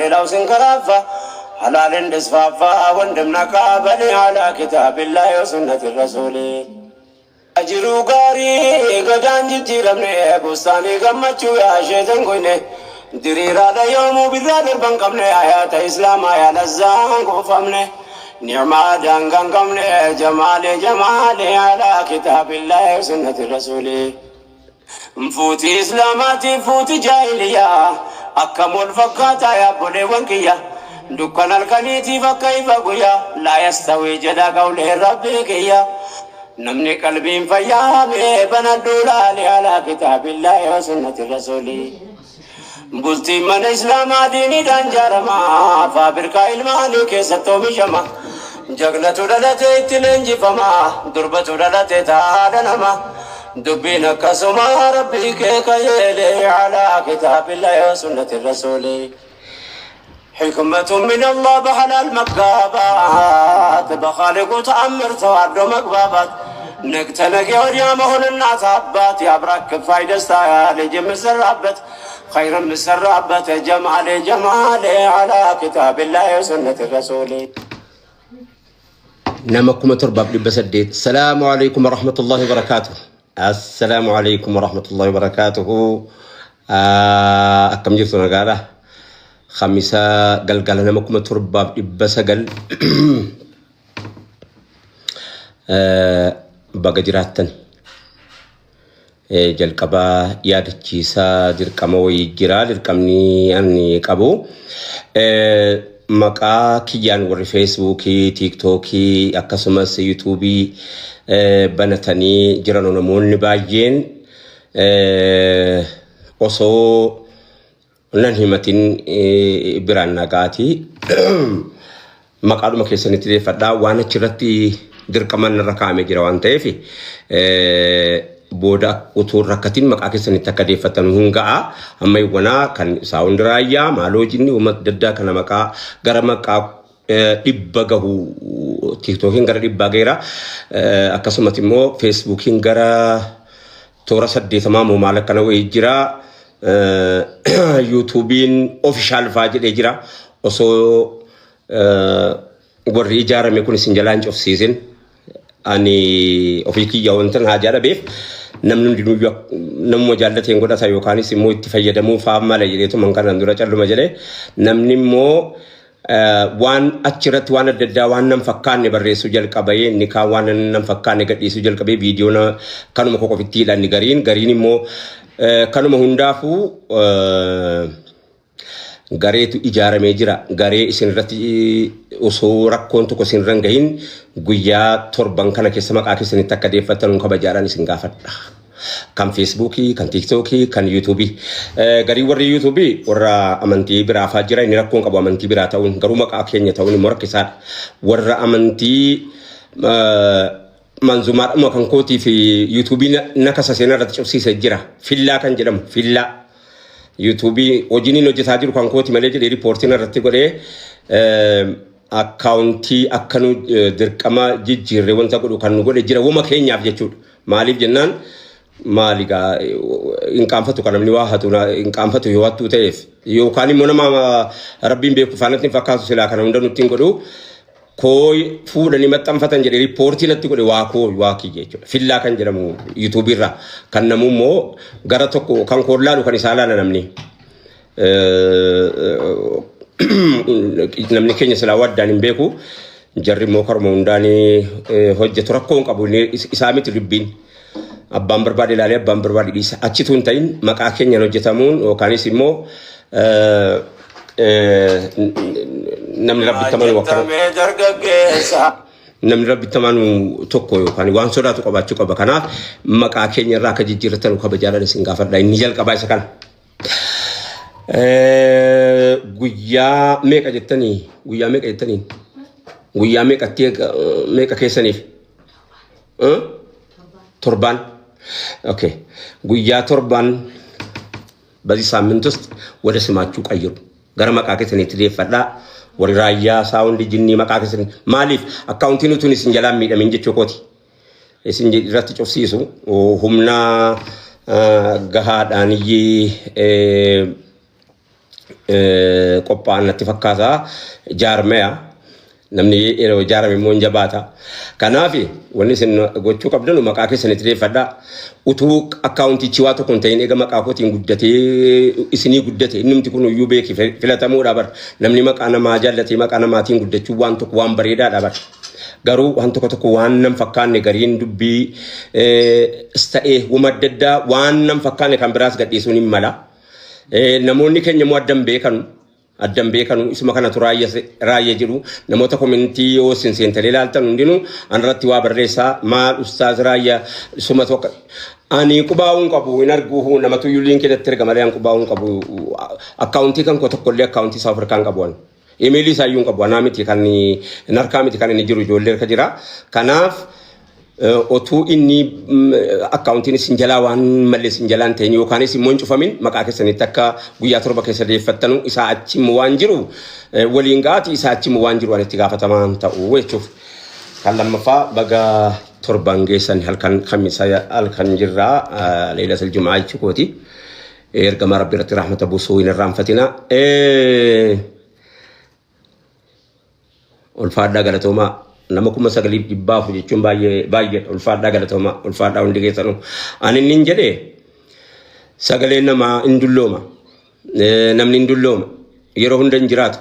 ሌላው ሲንከራፋ ሐላል እንድስፋፋ ወንድም ነቃ በል አላ ኪታቢላሂ ወሱነቲ ረሱሊ። Jiruu gaarii gadaan jijjiiramne, bustaanii gammachuu yaasheetan goyne, diriiraadha yoomuu birraa darban qabne, hayaata islaamaa yaalazzaan kuufamne, nicmaa daangaan qabne, jamaale jamaale alaa kitaabillahi sunnati rasuuli. Fuuti islaamaatii fuuti jaahiliyaa akkam wal fakkaataa, yaabboleewwan kiyya? Dukkan halkaniitiif akka ifa guyyaa. Laa yastawii jedha qawlee rabbii kiyya. Namni qalbiin fayyaame banadhuu laali alaa kitaabillahi wa sunnati rasuuli. Bultiin mana islaamaa diiniidhaan jaarama, faabirkaa ilmaanii keessatti oomishama. Jagnatu dhalatee itti leenjifama, durbatu dhalatee taadha nama. Dubbiin akkasuma rabbii kee kayeele alaa kitaabillahi wa sunnati rasuuli. حكمة من الله በሐላል መጋባት፣ በኻሊቁ ተአምር ተዋዶ መግባባት፣ ነገ ተነገ ወዲያ መሆን እናት አባት፣ የአብራክ ክፋይ ደስታ ልጅ የምሰራበት፣ ኸይር የምሰራበት፣ ጀማሌ ጀማሌ አላ ኪታቢላሂ ወሱነቲ ረሱሊ። Nama 7800. Salaamu alaikum warahmatullahi wabarakaatuh. Assalaamu alaikum warahmatullahi wabarakaatuhu. Akkam jirtu? Nagaadha? Kamisa galgala nama 7900 baga jiraattan. Jalqabaa yaadachiisaa dirqama wayii jira, dirqamni ani qabu. Maqaa kiyyaan warri Feesbuukii, Tiiktookii akkasumas Yuutuubii banatanii jiran, namoonni baay'een osoo nan himatin biraan nagaati. Maqaadhuma keessanitti deeffadhaa, waan achirratti dirqama narra kaa'amee jira waan ta'eef, booda utuu hin rakkatin maqaa keessanitti akka deeffatan hin ga'a. Amma iwwanaa kan saawundi raayyaa maaloo jinni uummata adda addaa kana maqaa gara maqaa 100 gahu, Tiiktookiin gara 100 gaheera. Akkasumas immoo Feesbuukiin gara toora 80 moo maal akkana wayii jira. Yuutuubiin official faa jedhee jira. Osoo warri ijaarame kun isin jalaa hin cufsiisin, ani ofii kiyya wantan haajaa dhabeef, namni hundinuu namuma jaallateen godhata yookaanis immoo itti fayyadamuu faa mala jedheetu kanaan dura calluma jedhee, namni immoo waan achirratti waan adda addaa waan nan fakkaanne barreessuu jalqabee, inni kaan waan nan fakkaanne gadhiisuu jalqabee, viidiyoon kanuma qoqofittiidha, inni gariin gariin immoo kanuma. Hundaafuu gareetu ijaaramee jira. Garee isin irratti osoo rakkoon tokko isin irra hin gahin guyyaa 7 kana keessa maqaa keessanitti akka deeffattan kabajaadhaan isin gaafadha. Kan Feesbuukii, kan Tiiktookii, kan Yuutuubii. Garii warri Yuutuubii warra amantii biraafaa jira, inni rakkoon qabu amantii biraa ta'uun, garuu maqaa keenya ta'uun immoo rakkisaadha. Warra amantii manzumaadhuma kan kootii fi Yuutuubii na kasaseen irratti cufsiisee jira. Fillaa kan jedhamu fillaa. Yuutuubii hojiin inni hojjetaa jiru kan kooti malee jedhee riippoortiin irratti godhee, akkaawuntii akka nu dirqama jijjiirree wanta godhu kan nu godhe jira, wama keenyaaf jechuudha. Maaliif jennaan, maali gaa, hin qaanfatu kan namni waa hatu hin qaanfatu yoo hattuu ta'eef, yookaan immoo nama rabbiin beeku faanatti hin fakkaatu, silaa kana hunda nutti hin godhu. Koo fuudhanii maxxanfatan jedhee riippoortii natti godhe, waa koo waa kiyya jechuudha. Fillaa kan jedhamu Yuutuubii irraa kan namu immoo gara tokko kan koon laalu kan isaa laala namni. Namni keenya silaa waddaan hin beeku, jarri immoo karuma hundaan hojjetu, rakkoo hin qabu, isaa miti dubbiin. Abbaan barbaade ilaalee, abbaan barbaade dhiisa. Achitu hin ta'in, maqaa keenyaan hojjetamuun yookaanis immoo namni rabbitti amanu akkana. Jettamee dargaggeessa. Namni rabbitti amanu tokko yookaan waan sodaatu qabaachuu qaba. Kanaaf maqaa keenya irraa akka jijjiirratan kabajaadhaan isin gaafadha. Inni jalqabaa isa kana. Guyyaa meeqa jettanii? Guyyaa meeqa jettanii? Guyyaa meeqatti meeqa keessaniif? Torbaan. Okay. Guyyaa 7 በዚህ ሳምንት ውስጥ ወደ ስማችሁ ቀይሩ። Gara maqaa keessaniitti deeffadhaa. Warri raayyaa saawundi jinnii maqaa keessanii maaliif akkaawuntiin utuun isin jalaan miidhamin jechuu kooti. Isin irratti cufsiisu humna gahaadhaan iyyee qophaa'an natti fakkaata. Jaarmaya namni yeroo ijaarame immoo hin jabaata. Kanaaf wanni isin gochuu qabdan maqaa keessanitti deeffadhaa. Utuu akkaawuntichi waa tokko hin ta'in eega maqaa kootiin guddatee isinii guddate innumti kun iyyuu beeki filatamuudha bar. Namni maqaa namaa jaallatee maqaa namaatiin guddachuu waan tokko waan bareedaadha bar. Garuu waan tokko tokko waan nan fakkaanne gariin dubbii ta'ee wama adda addaa waan nan fakkaanne kan biraas gadhiisuun hin mala. Namoonni keenya immoo addan beekanu. Addan beekanu isuma kanatu raayya jedhu. Namoota komentii yoo isin seentanii ilaaltan hundinuu anarratti waa barreessaa, maal ustaaz Raayya isuma tokko. Ani qubaa'uun qabu hin arguu, namatu iyyuu liinkii natti erga malee an qubaa'uun qabu. Akkaawuntii kan koo tokkollee akkaawuntii isaa of harkaan qabu an. Imeelii isaa iyyuu hin qabu, anaa miti kan hin harkaa miti kan inni jiru, ijoollee harka jira. Kanaaf otuu inni akkaawuntiin isin jalaa waan malee isin jalaa hin ta'in yookaanis immoo hin cufamin maqaa keessanitti akka guyyaa 7 keessa deeffattanu, isaa achi immoo waan jiru waliin ga'aati, isaa achi immoo waan jiru waan itti gaafatamaan ta'u jechuuf. Kan lammaffaa, baga torban geessan. Halkan kamisa halkan jirraa, leelatul jumaa jechuu kooti. Ergama Rabbi irratti rahmata buusuu hin irraanfatina. Ulfaadhaa, galatoomaa. Nama 9400 jechuun baay'ee baay'eedha. Ulfaadhaa, galatoomaa, ulfaadhaa hundi keessanuu. Ani inni jedhee sagaleen namaa hin dullooma. Namni hin dullooma. Yeroo hunda hin jiraatu.